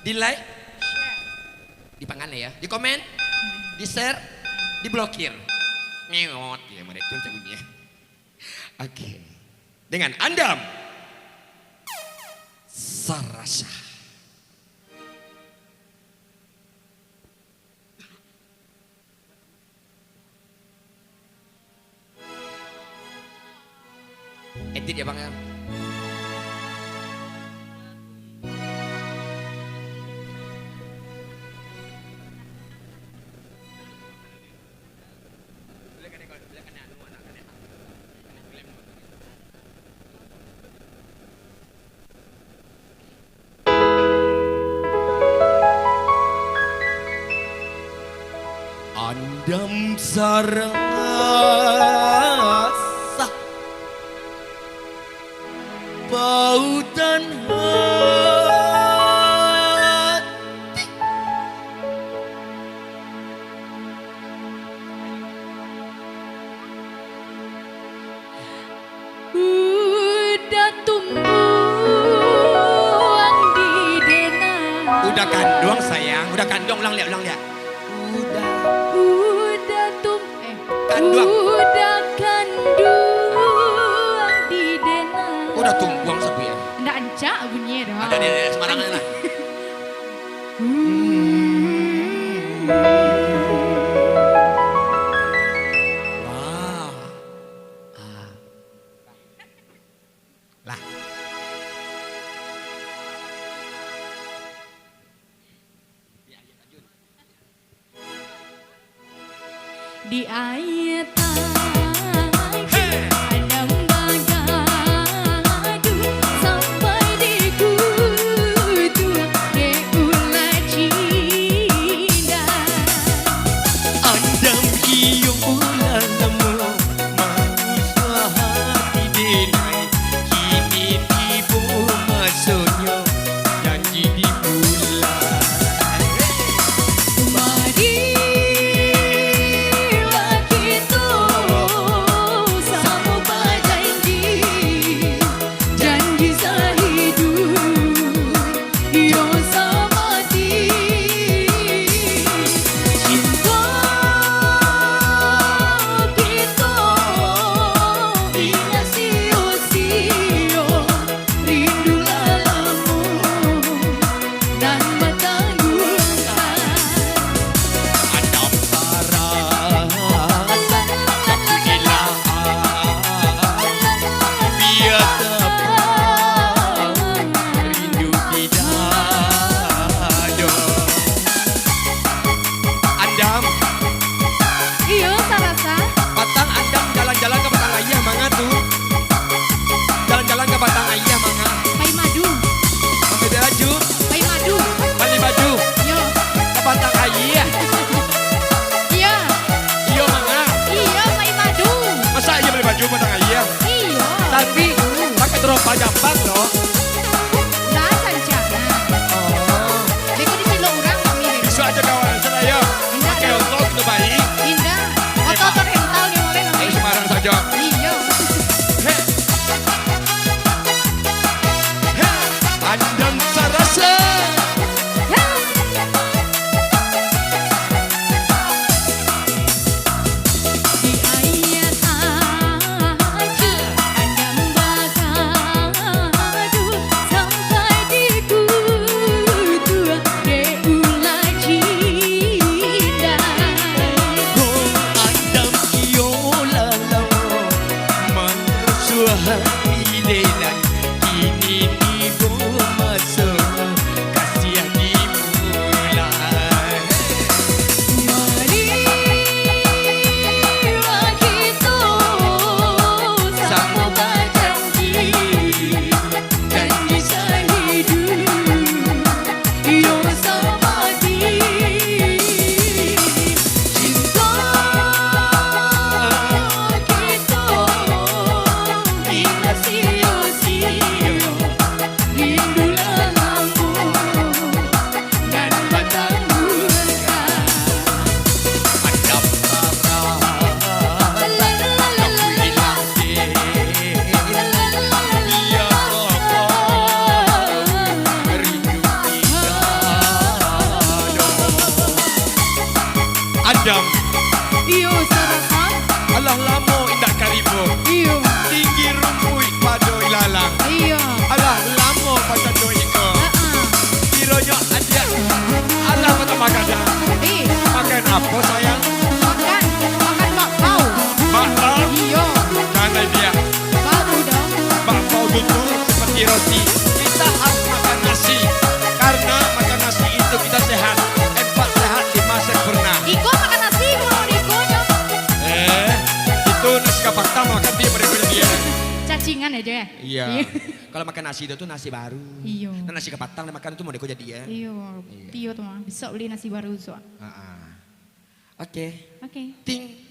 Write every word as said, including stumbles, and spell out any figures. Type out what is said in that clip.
Di-like? Dipangana ya. Di-komen? Di-share? Diblokir. Ngewot ya, mereka cak bunyi ya. Oke. Dengan Andam Sarasa. Edit ya, Bang, ya. Andam Sarasa, Pautan Hati. Uda tumbuang di dena. Uda kanduang, sayang. Uda kanduang, ulang liak, ulang liak. Uda. Uda tum-, eh. Kanduang. Uda kanduang di dena. Uda tumbuang sabuik ya. Ndak ancak bunyi doh. Ada di, di sembarangan lah. Hmm. Wah. Ah. Lah. Di aia tagih, Andam bagaduh, sampai dikutuak dek ulah cindai. Andam iyo ulah lamo, mausuah hati denai, kini tibo masonyo, janji dipulai. Marilah kito samo bajanji, janji saiduik. Iyo samati. Cinto kito indak sio-sio. Rindu lamo nan batangguang. Andam Sarasa, tapi ilah, bia tapau rindu di dado. Andam. Iyo, Sarasa. Patang Andam jalan-jalan ka batang ayie manga tu. Jalan-jalan ka batang ayie manga. Pai madu. Sampai dia laju. Pai madu. Iyo, sarapan. Alah lamo indak karibok. Iyo. Tinggi rumpuik pado ilalang. Iyo. Alah lamo pacando iko. Heeh. Kironyo adiak. Alah patambah gadang. Ih. Makan apo, sayang? Makan, makan bakpao. Bakpao? Iyo. Pandai dia. Bau dong. Bakpao tu seperti roti. Kita harus makan nasi. Karena makan nasi itu kita sehat. Empat sehat, lima sempurna. Iko makan nasi, mau di iko, Cok. Eh, itu nasi kapatang makan dia pada dia. Cacingan aja ya? Iya. Iya. Kalau makan nasi itu tuh nasi baru. Iyo. Nah, nasi kapatang dimakan itu mau deko jadi ya. Iyo. Iya. Tio tuh mah, besok beli nasi baru, besok. Heeh. Oke. Oke. Ting.